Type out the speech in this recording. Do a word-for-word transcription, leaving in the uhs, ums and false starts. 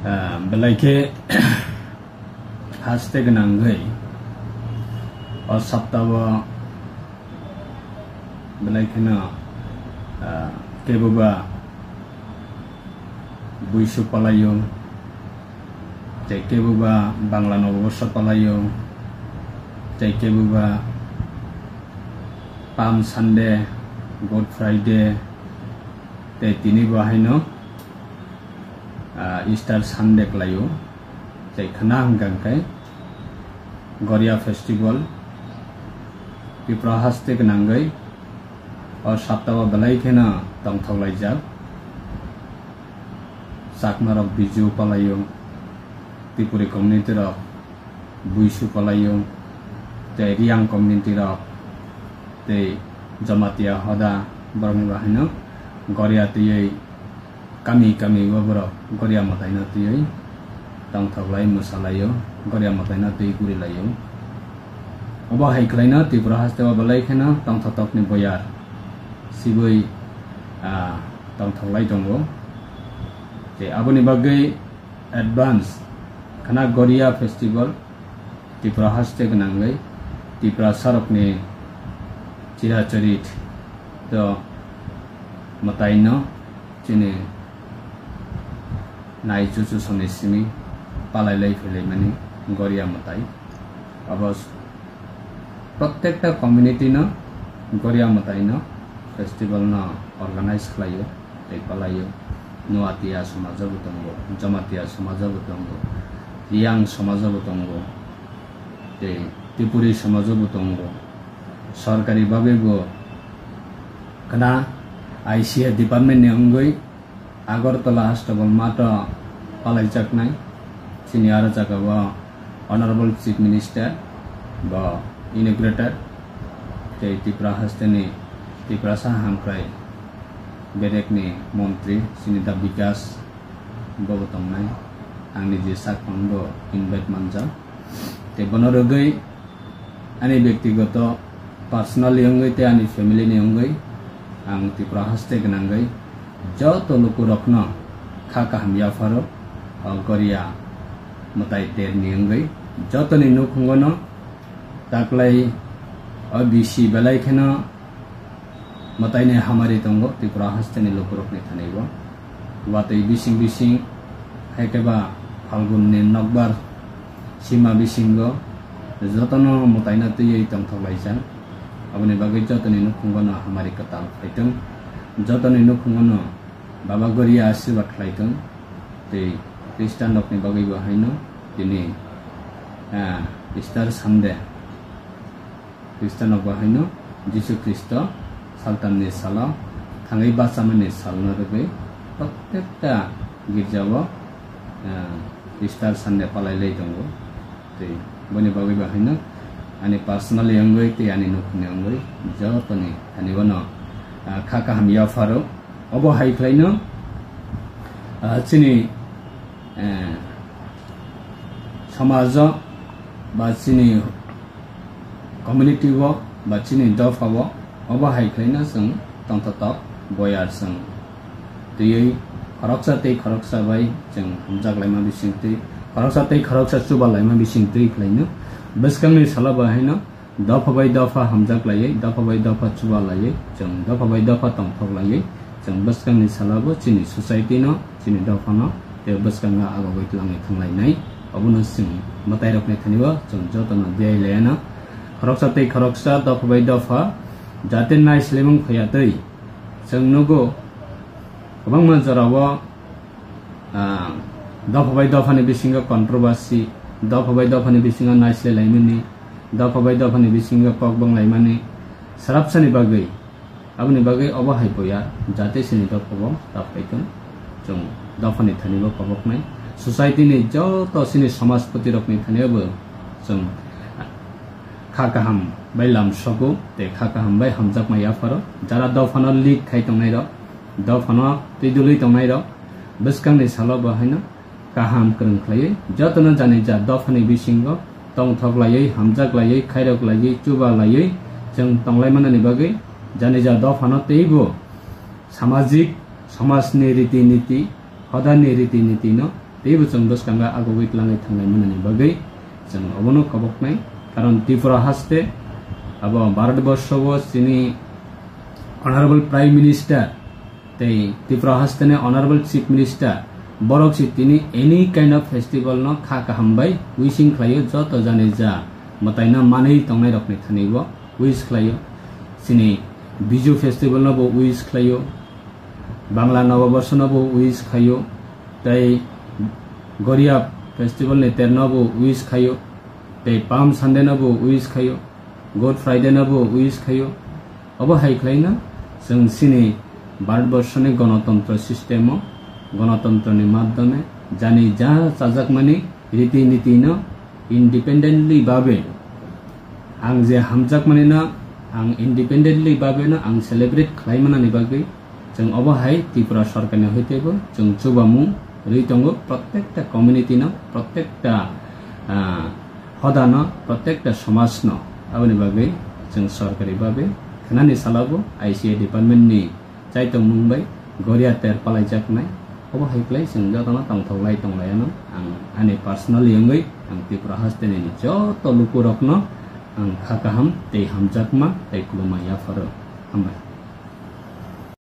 Ah, belai khe haste gwnangwi o saptao belai kheno, ah, keboba buisu palaio, tei keboba Bangla noboborso palaio, tei keboba Palm Sunday, Good Friday, tei tini bo haino, ah, Easter Sunday khlaio. Tei khna hwnkha hwnkhe Goria Festival Tripura haste gwnangwi o saptao belai kheno tongthok laijak. Chakmarok Biju palaio, Tripuri community rok Buisu palaio, tei Riang community rok, tei Jamatia hoda borokni bahaino Goria twiwi kami kami o borok Goria mwtaino twiwi tongthok lai mwsa laio, Goria mwtaino twi guri laio. Obo hai khlaino Tripura haste o belai kheno tongthok tokni boyar sibui, ah, tongthok lai tongo. Tei aboni bagwi advance khna Goria festival Tripura haste gwnangwi Tiprasarokni chiracharit to mwtaino chini nai chuchu somni simi palai lai philai mani Goria mwtai. Abo s-, prottekta community no Goria mwtai no festival no organize khlaio tei palaio. Nuatia somajo bo tongo, Jamatia somajo bo tongo, Yang somajo bo tongo, tei Tripuri somajo bo tongo. Sorkari bagwi bo khna I C A department ni wngwi Agartala Astabal Math o palaijaknai. Chini aro jaga o Honorable Chief Minister bo inaugurated, tei Tripura hasteni Tiprasa hamkrai bedekni montri Sinita Bikas bo bo tongnai. Ang niji sak phang bo invite manjak. Tei bono rwgwi ani byaktigoto, personally wngwi tei ani family ni wngwi ang Tripura haste gwnangwi joto lukurokno kha kaham yapharo, o Goria mwtai terni wngwi jotoni nukhungono taklai o bisi belai kheno mwtaini hamari tongo Tripura hasteni lukurokni thani bo. Watwi bising bising, hai khe ba Phalgunni nokbar sima bisingo jotono mwtaino twiwi tongthok laijak. Aboni bagwi jotoni nukhungono hamari kwtal phaitong, jotoni nukhungono Baba Goria asirwad khlaitong, tei Khristian rokni bagwi bo haino tini, ah, Easter Sunday. Khristianrok bo haino Jisu Khristo saltamni salo thangwi bachamani salno rwgwi prottekta girjao, ah, Easter Sunday palai lai tongo. Tei boni bagwi bo haino ani personally wngwi tei ani nukhungni wngwi jotoni ani bono, ah, kha kaham yapharo. Obo hai khlaino, ah, chini, eh, somajo ba chini community o ba chini dopha o obo hai khlaino chwng tongthotok boyar chwng twiwi khoroksa tei khoroksa bai chwng hamjak laima bising twi, khoroksa tei khoroksa chuba laima bising twi khlaino. Bwskangni salo bo haino dopha bai dopha hamjak laiwi, dopha bai dopha chuba laiwi, chwng dopha bai dopha tongthok laiwi, chwng bwskangni salo bo chini society no, chini dopha no tei bwskango agogwi twlangwi thanglainai. Obono chwng mwtairokni thani bo chwng jotono biyai laiano. Khoroksa tei khoroksa dopha bai dopha jate naiselemung phaiya twi chwng nugo kwbangma jorao, ah, dopha bai dophani bisingo controversy, dopha bai dophani bisingo naisle laimani, dopha bai dophani bisingo kok bang laimani, swrapsani bagwi. Aboni bagwi obo hai boya jate chini dopha bo taphaitong. Chwng dophani thani bo koboknai, society ni joto chini somajpoti rokni thani bo chwng kha kaham bai lamsogo tei kha kaham bai hamjakma yapharo. Jara dophano lead khai tongnai rok, dophano twi dului tongnai rok, bwskangni salo bo haino kaham kwrwng khlaiwi jotono jani ja dophani bisingo tongthok laiwi, hamjak laiwi, khairok laiwi, chuba laiwi chwng tonglai manani bagwi jani ja dophano teibo samajik, somajni riti niti, hodani riti nitino teibo chwng bwskango agugwi tlangwi thanglai manani bagwi chwng obono koboknai. Karon Tripura haste abo Bharat borsho o chini Honorable Prime Minister tei Tripura hasteni Honorable Chief Minister, borok si tini any kind of festival no kha kaham bai wishing khlaio, joto jani ja mwtaino manwi tongnai rokni thani bo wish khlaio. Chini Biju festival no bo wish khlaio, Bangla Noboborsho no bo wish khlaio, tei Goria festival ni ter no bo wish khlaio, tei Palm Sunday no bo wish khlaio, Good Friday no bo wish khlaio. Obo hai khlaina chwng chini Bharatborsho ni gonotontro system o, gonotontro ni madhyome jani ja chajakmani riti niti no independently babe, ang je hamjakmani no ang independently babe no ang celebrate khlai manani bagwi chwng obo hai Tripura sorkar ni hoite bo chwng chubamung rwi tongo, protekta community no, protekta, ah, hodano, protekta somajno. Aboni bagwi chwng sorkari babe khnani salabo I C I department ni chaitongmung bai goria ter palaijaknai. Obo hai khlai chwng jotono tongthok lai tong lai ano. Ang ani personally wngwi ang Tripura hasteni joto lukurokno ang kha kaham tei hamjakma tei kulumma yapharo. Hambai.